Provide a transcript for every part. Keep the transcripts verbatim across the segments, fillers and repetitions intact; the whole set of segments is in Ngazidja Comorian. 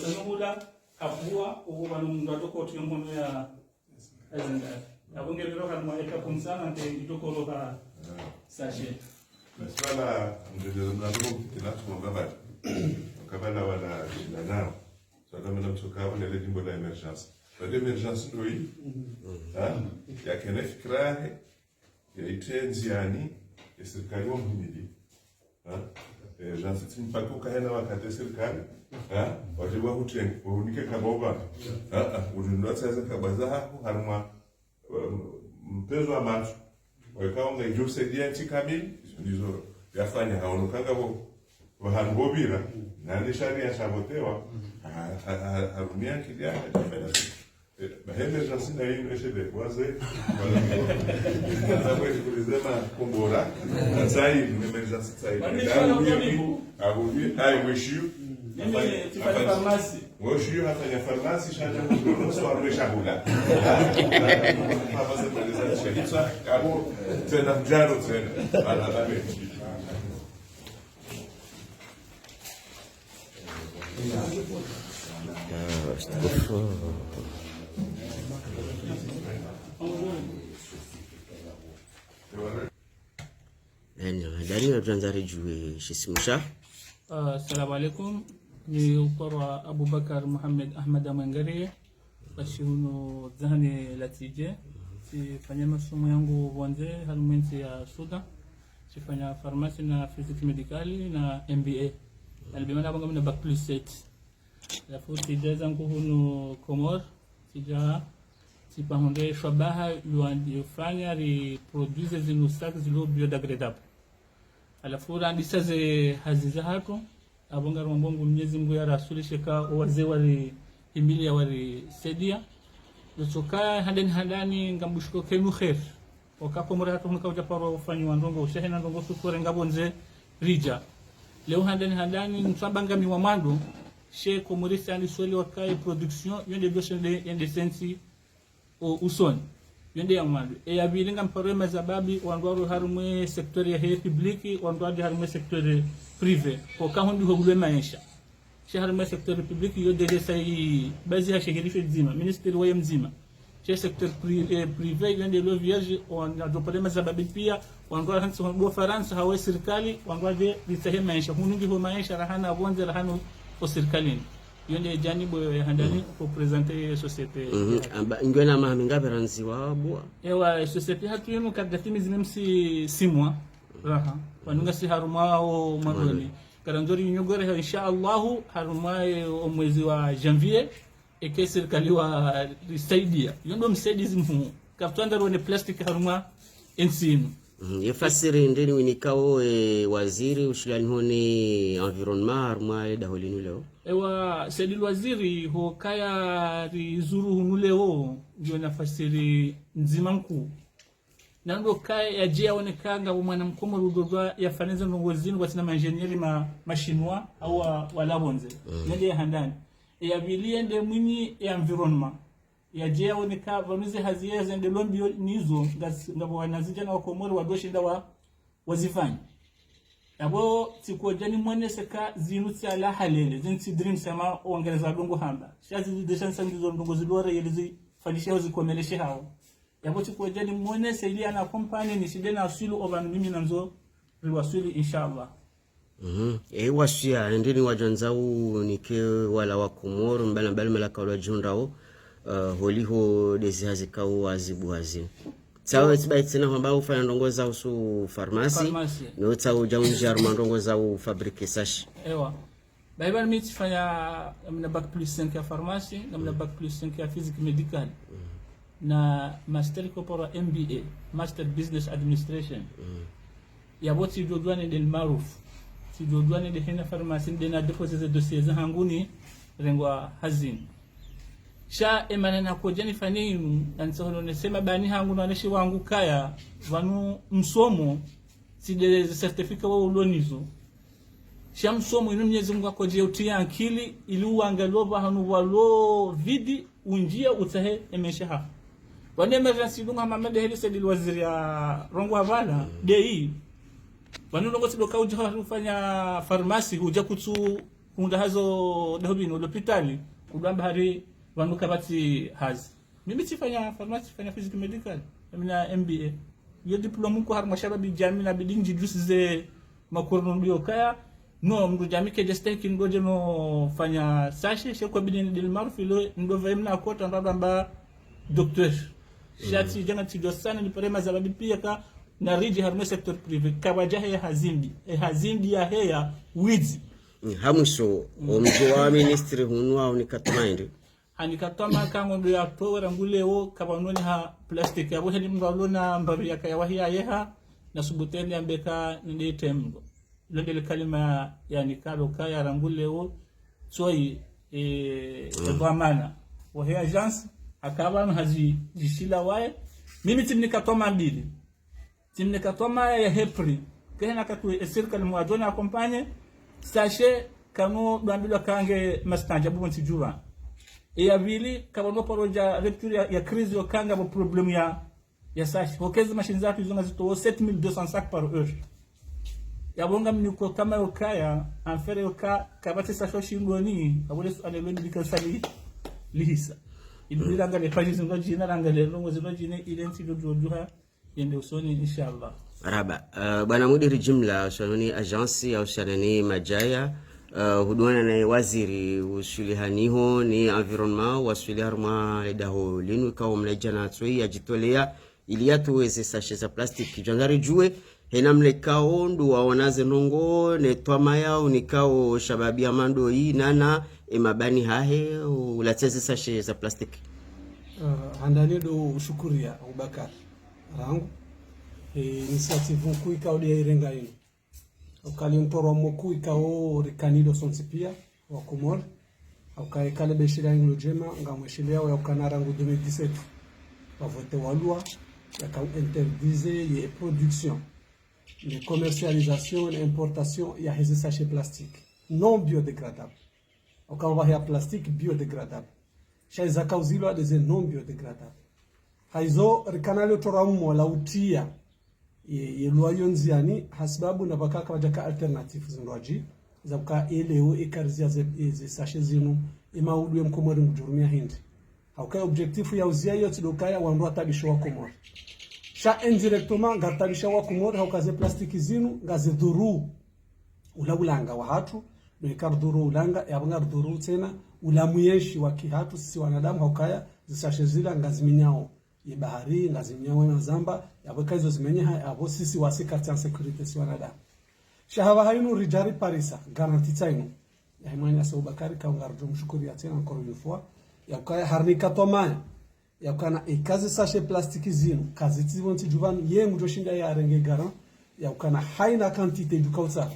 Wasa nukula, kapvwa, uwo pvanu mndru atoko tiyo mhono ya, ya zendari. Apvo nge pviro harumwa eka kumsana, nte itokoro ha sachet. Maswala, mndru mndru atoko kukina tumwa mbabali. Kabala wala shida nao. Swala mna mtsoka, wala le jimbo la émergence. Wala émergence ndo hii. Ha? Ya kene fikira yahe. Ya itenzi yani, ya sirikali wa muhimili. Ha? Eh, jansi tsi mpaka ukahena wakati ya sirikali. Ha? Waje wahutenge, wahunike kaba uba. Ha? Ha? Ulindwa tsaza kaba za haku, harumwa, um, mpezo wa matso. Weka unga ijo usaidia ntsi kamili, ndizo yafanya haono kanga bo. Wahanu bo pvira, nani sharia sha votewa, ha, ha, ha, harumia akili yake, atafanya. Eh, bahende jasina yinu eshele, waze, wala, wala kwe kulizema kombora, atsayi, meme jasi tsayi. Wani shana mwalimu. Abu, ayi, wish you. Mimi, afanye, tifanye afanye farmasi. Wish you hafanya farmasi, shana mwalimu, so amwe shahula. Farmasi, mwalimu, shahitsa, abu, tsena mdjaro, tsena. Ala, ala, Enyo, ndani yo tuanza ridjuwe shisimu sha. Ah, assalamu alaikum. Ni ukorwa Abubakar Mohamed Ahmed Amwengari. Basi hunu dzahani la Tsidje, tsifanya masomo yangu pvondze, harumwa entsi ya Sudan. Tsifanya pharmacie na physique médicale na M B A. Alibima na banga mina bac plus sept. Halafu tsidja zangu hunu Komori, tsidja tsipahundre shwabaha yuwa-, yufanya ri produire zinu sac zilo biodégradable. Halafu randisa ze hazi zahatru, apvo ngaromba Mwenyezi Mungu ya rasuli sheka owazee warihimilia warisaidia. Lotsoka handani handani ngambushiko kenu kheri. Oka Komori hatru hunika udja paro ufanyiwa ndrongo, ushahena ndrongo sukure ngapvo ndze ridja. Leo handani handani, ntswamba ngami wa mwando, she Komori sandi sweli wakaye production, yonde doshe nde, yende sensi, o, usoni. Yonde ya mwando. E ya pvili ngamparo ye mazababi, wandru walo harumwa e secteur yahe public, wandru walo harumwa e secteur privé. Koka hundi ho ulwe maesha. She harumwa e secteur public, yo déjà sayi bazi ha shehirisho dzima, ministère waye mdzima. She secteur pri-, eh, privé, yo nde lo vierge, wana do problème za babi pia, wandru wa hantsi wandru wa Farantsa, hawe sirikali, wandru wa de, litsahe maesha, hunu ngiho maesha, rahana pvondze, rahana o sirikalini. Yo nde janibu ya handani, ko présenter société. Mhm. Amba, ngwena maha mingapi randzi wa bua? Ewa, société hatru yinu, kadati mizi même si, six mois, raha. Wanu ngasi harumwa o mwandoni. Karandzo rinyogore, insha Allahu, harumwa, eh, o mwezi wa janvier, eke sirikali wa risaidia. Yo ndo msaidizi mhuu. Kaptwanda rone plastique harumwa entsi inu. Mhm. Ye fasiri ndeni winikao, eh, waziri ushilani hone environnement harumwa le daho linu leo. Ewa, Said Waziri, ho kaya rizuru hunu leo, ndio na fasiri ndzima nkuu. Na ndo kaya yaje yaone ka ngapvo mwana mkomori udodwa yafanye ze ndrongo zinu, kwatsina ma ingénieur ma, ma Chinois, au wa, wala pvondze. Mm. Nende ya handani. Ya pvili yende mwinyi ya environnement. Yaje yaone ka pvanu ze hazi ya zende lombi yo nizo, ngas-, ngapvo wanazidjana wa Komori wadoshinda wa, wazifanya. Yapvo tsi kwadjani mwonese ka zinu tsi ala halele, zinu tsi dreams ama Wangereza wadungu hamba. Sha zizi déjà nsa ndizo ndrongo zilore yeli zifanyishe hao zikomeleshe hao. Yapvo tsi kwadjani mwonese ili ana compagnie nishinde na aswilu o pvanu mimi nandzo riwaswili, inshallah. Mhm. E waswiya, ndeni wadjandza unike wala wa Komori, mbali mbali malaka wala djundrao, eh, holiho dezi hazi kao wazibu hazi. Tsawe tsibayi tsina hwamba ufanya ndrongo za usu pharmacie, Pharmacie. No tsawe udja undjia harumwa ndrongo za ufabriquer sachet. Ewa. Bayi pvanu mi tsifanya, namna bac plus cinq ya pharmacie, namna bac plus cinq ya physique médicale. Na master corporate M B A, Master Business Administration. Yapvo tsidjodjuwa nende El Maarouf. Tsidjodjuwa nende hena pharmacie, nende na déposer ze dossier za hangu nirengwa hazini. Sha emana na kodja nifanye inu, na nitsohono nesema bani hangu na waneshi wangu kaya, pvanu msomo, tsi nde ze certificat wa ulo nizo. Sha msomo inu Mwenyezi Mungu akodje utiya ankili, ili uwangalie pvahanu pvwalo vide, undjie utsahe emesha haho. Pvanu emergence dunga hama mende heli Said Waziri ya rongowa pvala, ndeyi. Pvanu ndrongo tsi ndo ka udja hufanya pharmacie, udja kutsu hundra hazi daho pvinu lopitali, kudwamba hari pvanu kapvatsi hazi. Mimi tsifanya pharmacie, tsifanya physique médicale. Mimi na M B A. Yo diplôme ko harumwa shababi djami nabidi ndjidjusize makurunu ndiyo kaya. No, mndru djami kedja stahiki ndo dje no fanya sachet, she kwabidi nende El Maarouf ilo ndo pvayi mna kota ndo amba docteur. Sha tsi djanga tsidjo sana nipare mazababi pia ka naridji harumwa secteur privé. Kapvadja heya hazi mbi. E hazi mbi ya heya widzi. Mm, ha mwiso, o mdjo wa ministre hunu wa unika tuma ende. Hanika tuma ka ngondo ya towe rangu leo, kapvanoni ha plastique. Yapvo heli mndru alona mbaru yaka ya wahi ya yeha, na subuteni yambe ka nende tembo. Ilo ndele kalima yanikalo kaya rangu leo, tsoyi, eh, dhwamana. Wahe agence, haka pvanu hazi djishila waye. Mimi tsimnika tuma mbili. Tsimnika tuma ya hepri. Kehena katu e sirikali mwadjona accompagner. Sachet kanu dwambilwa kange mastanja bubu ntsi djuwa. E ya pvili, kapvanu paro dja rupture ya, ya crise yo kanga bo problème ya, ya sachet. Hokezi machine zatru izo ngazitowo sept mille deux cents sacs par heure. Yapvo ngamniko tuma yo kaya, en fait yo ka, kapvatsi sachet shingoni, apvo le suala lo ndika sali lihisa. Ili rangalie pages zindro djina, rangalie ndrongo zindro djina, ile ntsi djo djo djuha. Yende usoni, inshallah. Marahaba. Eh, bwana mudiri jimla, ushanoni agence ya ushanani madjaya, eh, hudwana na waziri ushulihaniho ni environnement, waswili harumwa le daho linu kao mna djana tsoyi ya djitolea, ili yatowe ze sachet za plastique. Djwandza ridjuwe, hena mna kao ndo waona ze ndrongo, ne tuma ya unikao shababi ya mando yi, nana, e mabani hahe, ulatse ze sachet za plastique. Eh, handani ndo ushukuria, Abubakar. Rangu, eh, initiative nkuu ikao ndiya irenga inu. Ukali mtoro mkuu ikao rikanido sontsi pia, wa Komori. Ukaya ikale beshira inglo djema, ngamweshilea ya ukana rangu deux mille dix-sept. Wavote wa loi, yaka interdire ye production, ye commercialisation, ye importation, ya heze sachet plastique. Non biodégradable. Ukaya ya plastique biodégradable. Sha iza kauzilwa ndeze non biodégradable. Haizo rikana leo tora umo la utia ye, ye loi yo ndziani, hasibabu na pvaka kapvadjaka alternative zindrwadji, za kuka eleo ekarizia ze, e, ze sachet zinu, e maudu ye mkomori ngudjurumia hindri. Hauka objectif ya uzia iyo tsi ndo ukaya wandru watabishe wa Komori. Sha indirectement ngaritabisha wa Komori, hauka ze plastiki zinu ngazidhuru ula ulanga wahatru, no ikaridhuru ulanga, yapvo ngaridhuru tsena ula mwenshi wa kihatru sisi wanadamu, haukaya zisashe zila ngaziminyao ye bahari, ngaziminyao ye mazamba, yapvo ika izo zimenyeha, yapvo sisi wasi karitsi en sécurité si wanadamu. Sha hapvaha inu ridja riparisa garantie tsainu. Yahe mwananyasi Abubakari, ka ngaridjo mshukuriya tsena encore une fois, ya ukaya harinika twamaya ya ukana ika zisashe plastiki zinu kazitsi pvontsi djuu pvanu, ye ngudjo shinda yarenge garantie ya ukana haina quantité djuka utsaha,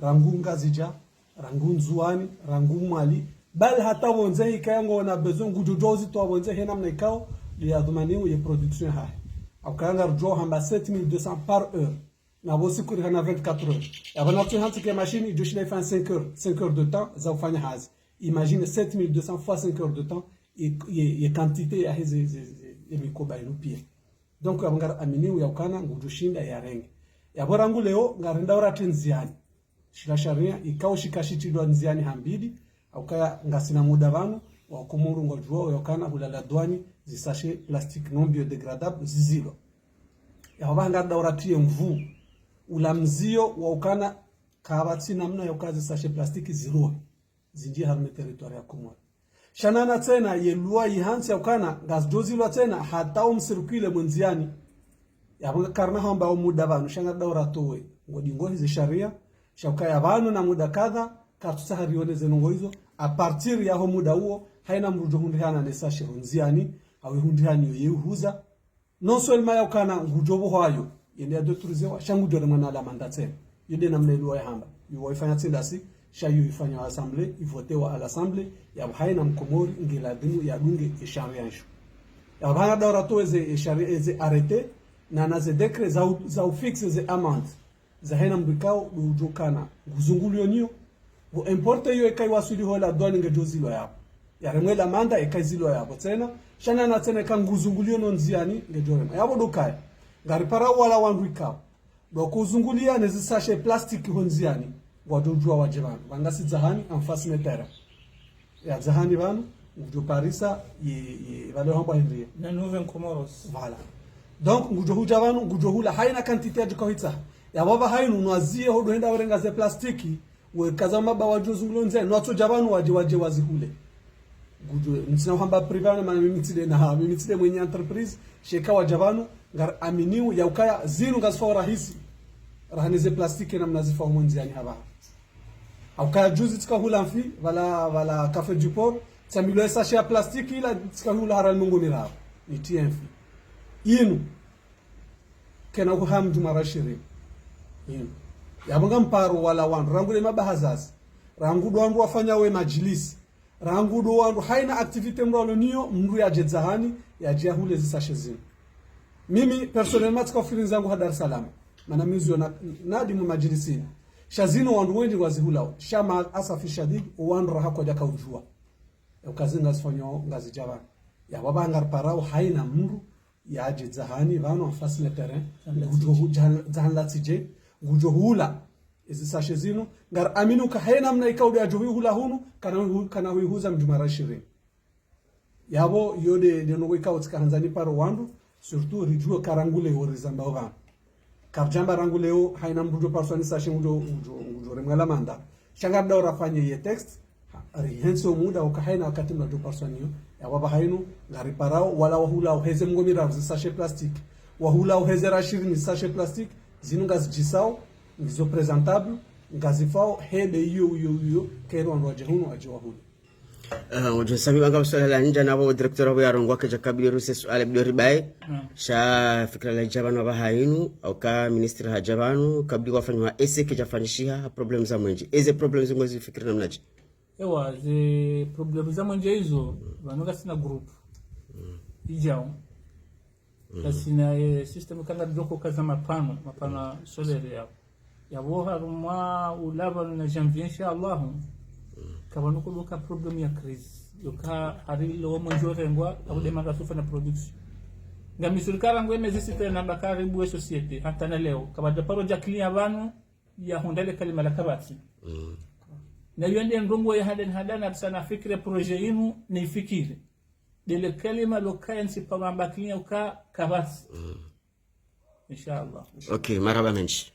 rangu Ngazidja, rangu Ndzuwani, rangu Mwali, bali hata pvondze, ikaya ngona besoin ngudjo djuwa uzitowa pvondze he namna ikao, li yadhumaniu ye production yahahe. Hauka ngaridjuwa hamba sept mille deux cents par heure. Na pvo siku rihana vingt-quatre heures. Yapvo natsu hantsi ke machine idjo shinda ifanye cinq heures, cinq heures de temps za ufanya hazi. Imagine sept mille deux cents fois cinq heures de temps, ye, ye, ye quantité yahe ze, ze, ze, ye mikoba inu pia. Donc, yapvo ngariaminio ya ukana ngudjo shinda yarenge. Yapvo rangu leo, ngarendao ratre ndziani shila sharia, ikao shika shitrilwa ndziani ha mbili, haukaya ngasina muda pvanu, wa Komori ngwadjuwao ya ukana hula la douane, zisashe plastique non biodégradable zizilwa. Yapvo pvaha ngaridao ratriye nvuu ula mzio wa ukana kapvatsi namna ya uka zisashe plastiki ziruhe, zindji harumwa territoire ya Komori. Sha nana tsena ye loi ihantsi ya ukana ngazidjo zilwa tsena hata umsirikile mwe ndziani. Yapvo karina hamba o muda pvanu, sha ngaridao ratowe ngodingo hizi sharia, sha ukaya pvanu na muda kadha, karitsutsaha rione ze ndrongo izo, à partir yaho muda uwo, haina mdru djo hundrihana ne sashe ho ndziani, hau ihundrihani yo ye uhuza, non seulement ya ukana ngudjo pvohwayo, yende ya détruisewa, sha ngudjo remwa na lamanda tsena. Yo nde namna ye loi yahamba. Yo waifanya tsi ndasi, sha yo ifanywa assemblée, ivotewa à l'assemblée, yapvo haina mkomori nge ladhimu yadunge ye sharia nsho. Yapvo pvaha ngaridao ratowe ze, ye sharia, ze arrêté, na, na ze décret za u, za ufixe ze amende za haina mdru ikao ndo udjo kana nguzungulio niyo, pvo importe iyo ika iwaswili ho la douane ngedjo zilwa yapvo. Yaremwe lamanda ika izilwa yapvo tsena, sha nana tsena ika nguzungulio no ndziani ngedjo remwa. Yapvo ndo ukaya ngariparao wala wandru ikao ndo wako uzungulia ne zisashe plastiki ho ndziani, ngwadjo djuwa wadje pvanu. Pvanga si Dzahani, en face ne terrain ya Dzahani pvanu, ngudjo parisa ye, ye, pvale hamba hindriye. Na Nouvelle Comoros. Voilà. Donc, ngudjo hudja pvanu, ngudjo hula haina quantité ya djuka uhitsaha. Yapvo pvaha inu nwazie ho ndo henda urenga ze plastiki, we kaza maba wadjo zungulo ndziani, nwatsodja pvanu wadje, wadje wazihule. Ngudjo, ntsina uhamba privé, mana mimi tsi nde na, mimi tsi nde mwenye entreprise, sha eka wadja pvanu, ngariaminio ya ukaya zinu ngazifao rahisi. Rahana ze plastiki namna zifao ho ndziani hapvaha. Haukaya juzi tsika hula mfi, pvala, pvala Café du Port, tsambilwa ye sashe ya plastiki ila tsika hula harumwa mengo miraru. Nitriye mfi. Inu. Kena uhamdu mara shirini. Inu. Yapvo ngamparo wala wandru. Rangu le mabahazazi. Rangu ndo wandru wafanyao ye madjilisi. Rangu ndo wandru haina activité mdru alo niyo, mdru yadje Dzahani, yadje yahule zisashe zinu. Mimi, personnellement, tsika ufikiri ndzangu ha Dar es Salaam. Mana mi ndzio na, nadi mwe madjilisini. Sha zinu wandru wendji ngwazihulao. Sha ma asafi shadid, o wandru raha kwadjaka udjuwa. Ye uka zinu ngazifanyao, ngazidja pvanu. Yapvo pvaha ngariparao haina mdru yadje Dzahani pvanu en face ne terrain, ngudjo hu-, Dzahan-, Dzahani la Tsidje, ngudjo hula ezi sashe zinu, ngariaminio uka haina namna ikao ndo yadjo huihula hunu, kana hu-, kana huihuza mdru mara shirini. Yapvo yo nde, nde ndrongo ikao tsika handza niparo wandru, surtout ridjuwe ka rangu leo rizambao pvanu. Karidjamba rangu leo, haina mdru djo parswa ni sashe ngudjo, ngudjo, ngudjo remwa lamanda. Sha ngaridao rafanye ye texte, ha, rihentsi o muda uka haina wakati mdru djo parswa niyo, yapvo pvaha inu, ngariparao, wala wahulao heze mengo miraru ze sashe plastiki, wahulao heze ra shirini ze sashe plastiki, zinu ngazidjisao, ngizo présentables, ngazifao, he be iyo, iyo, iyo, kero wandru wadje hunu, wadje wahule. Ah, ngudjo sami pvanga suala la ndja napvo directeur wapvo yarongoa kedja kabili ruse suala bidori baye. Naam. Sha fikira la djapvanu pvaha inu, hauka ministre hadja pvanu, kabili wafanywa essai kedja fanyishiha, ha problème za mwenje. Eze problème zinu ngozifikiri namnadje? Ewa, ze problème za mwenje izo, pvanu ngasina groupe. Idjao. Ngasina, eh, système ka ngaridjo ko kaza mapano, mapano solaire yapvo. Yapvo harumwa ula pvanu na janvier, insha Allahu. Kapvanu kudoka problème ya crise. Yoka hari lo mwenje urengwa, apvo nde mara sufanya production. Ngami suri ka rangu ye mezi sita namba karibu ye société, hata na leo. Kapvadja paro dja client pvanu, yahundra le kalima la kapvatsi. Na yo nde ndrongo ya handa, handa na tsana fikire projet inu, nifikire. Ndele kalima lo kaya ntsiparo amba client uka kapvatsi. Inshallah. Ok, marahaba mendji.